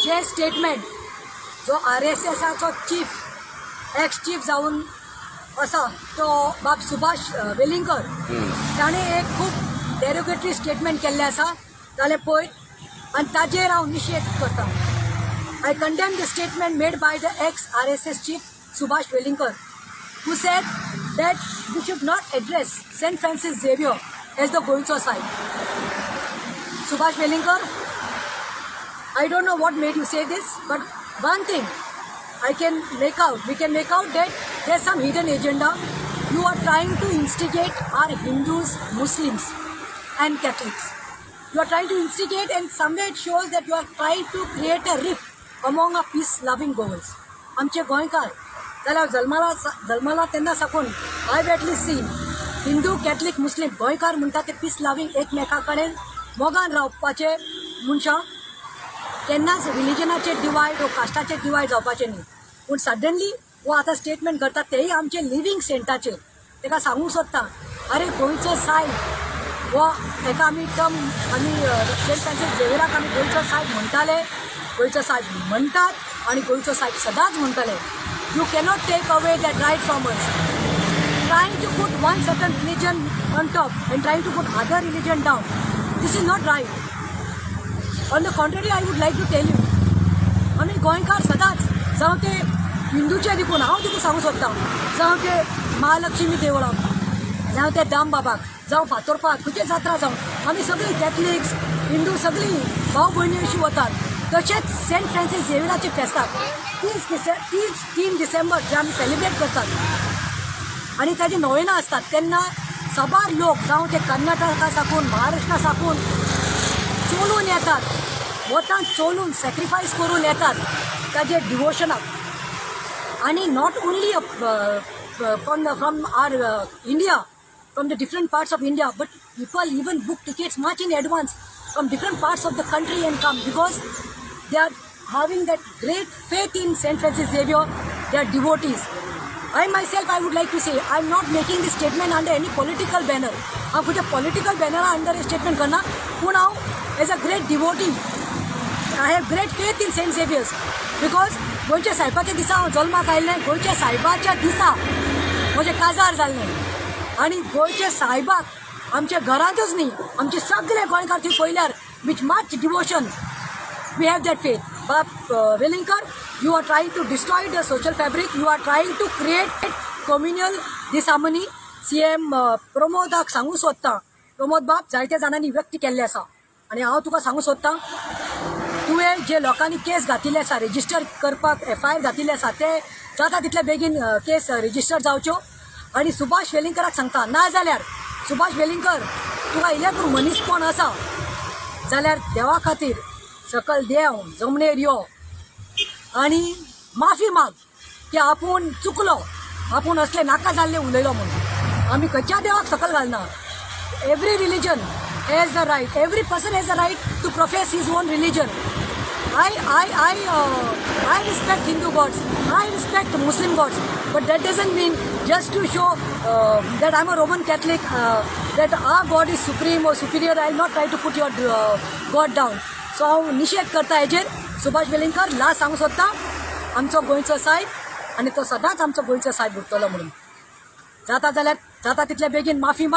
जे statement जो आरएसएसाचो chief, ex chief जावन आसा तो बाब सुभाष वेलिंगकर, ताणें एक खूब डेरोगेटरी स्टेटमेंट केल्लें आसा जाल्यार पयर आनी ताजेर हांव निशेध करता. I condemn the statement made by the ex RSS chief Subhash Welingkar, who said that we should not address St. Francis Xavier as the Goencho Sahib. Subhash Welingkar, I don't know what made you say this, but one thing I can make out, we can make out that there's some hidden agenda. You are trying to instigate our Hindus, Muslims, and Catholics. You are trying to instigate, and somewhere it shows that you are trying to create a rift among our peace-loving Goans. आमचे गोंयकार जाल्यार जल्माला जल्माला तेन्ना साकून I at least seen Hindu, Catholic, Muslim, गोंयकार म्हणटा ते piece loving, एकमेका कडेन मोगान रावपाचे मनशां. केन्नाच रिलिजनाचेर डिवायड वो कास्टाचेर डिवायड जावपाचें न्ही. पूण सडनली वो आतां स्टेटमेंट करतात, तेय आमचे लिव्हींग सेंटाचेर. ताका सांगूंक सोदता, अरे, गोंयचो सायब हो ताका आमी टर्म, आमी सेंट फ्रांसीस झेवियराक आमी गोंयचो सायब म्हणटाले, गोंयचो सायब म्हणटात आनी गोंयचो सायब सदांच म्हणटले. You cannot take away that right from us. Trying to put one certain religion on top and trying to put other religion down, this is not right. On the contrary, I would like to tell you, आमी गोंयकार सदांच, जावं ते हिंदूचे देखून हांव तुका सांगूंक सोदतां, जावं ते महालक्ष्मी देवळाक, जावं ते दामबाबाक, जावं फातोरपाक, खंयचे जात्रा जावं, आमी सगळीं कॅथलिक्स, हिंदू सगळीं भाव भयणी अशीं वतात. तशेंच सेंट फ्रांसीस झेवियराचे फेस्ताक 30 3 डिसेंबर जे आमी सेलिब्रेट करतात आनी ताजी नोवेना आसतात, तेन्ना साबार लोक, जावं ते कर्नाटका साकून, महाराष्ट्रा साकून चलून येतात, वतान चलून सॅक्रिफायस करून येतात ताजे डिवोशनाक. आनी not only from our India, from the different parts of India, but people even book tickets much in advance from different parts of the country and come because they are having that great faith in St. Francis Xavier, they are devotees. I myself, I would like to say, I am not making this statement under any political banner. हांव खंयच्या political बॅनरा under हे statement करना, पूण हांव as a great devotee, I have great faith in Saint Xavier's because गोंयच्या सायबाच्या दिसा हांव जल्माक आयिल्लें, गोंयच्या सायबाच्या दिसा म्हजें काजार जाल्लें आनी गोंयच्या सायबाक आमच्या घरांतच न्ही, आमचे सगळे गोंयकार थंय पळयल्यार with much devotion we have that faith. But Welingkar, you are trying to destroy the social fabric. You are trying to create communal disharmony. CM प्रमोदाक सांगूंक सोदता, प्रमोद बाब, जायत्या जाणांनी व्यक्त केल्ले आसा आनी हांव तुका सांगूंक सोदता, तुवें जे लोकांनी केस घातिल्ले आसा, रेजिस्टर करपाक एफआयआर घातिल्ले आसा, ते जाता तितले बेगीन केस रेजिस्टर जावच्यो. आनी सुभाष वेलिंगकराक सांगता, ना जाल्यार सुभाष वेलिंगकर, तुका इल्लें पूण मनीसपण आसा जाल्यार देवा खातीर सकल देंव, जमणेर यो आनी माफी माग की आपूण चुकलो, आपूण असले नाका जाल्ले उलयलो म्हणून. आमी खंयच्या देवाक सकल घालना. Every religion has the right, every person has the right to profess his own religion. I respect Hindu gods. I respect Muslim gods. But that doesn't mean just to show that I'm a Roman Catholic, that our God is supreme or superior. I'll not try to put your God down. So हांव निशेध करता हेजेर. Subhash Welingkar, last सांगूंक सोदता, आमचो गोंयचो सायब आनी तो सदांच आमचो गोंयचो सायब उरतलो. म्हणून जाता जाल्यार जाता तितले बेगीन माफी माग.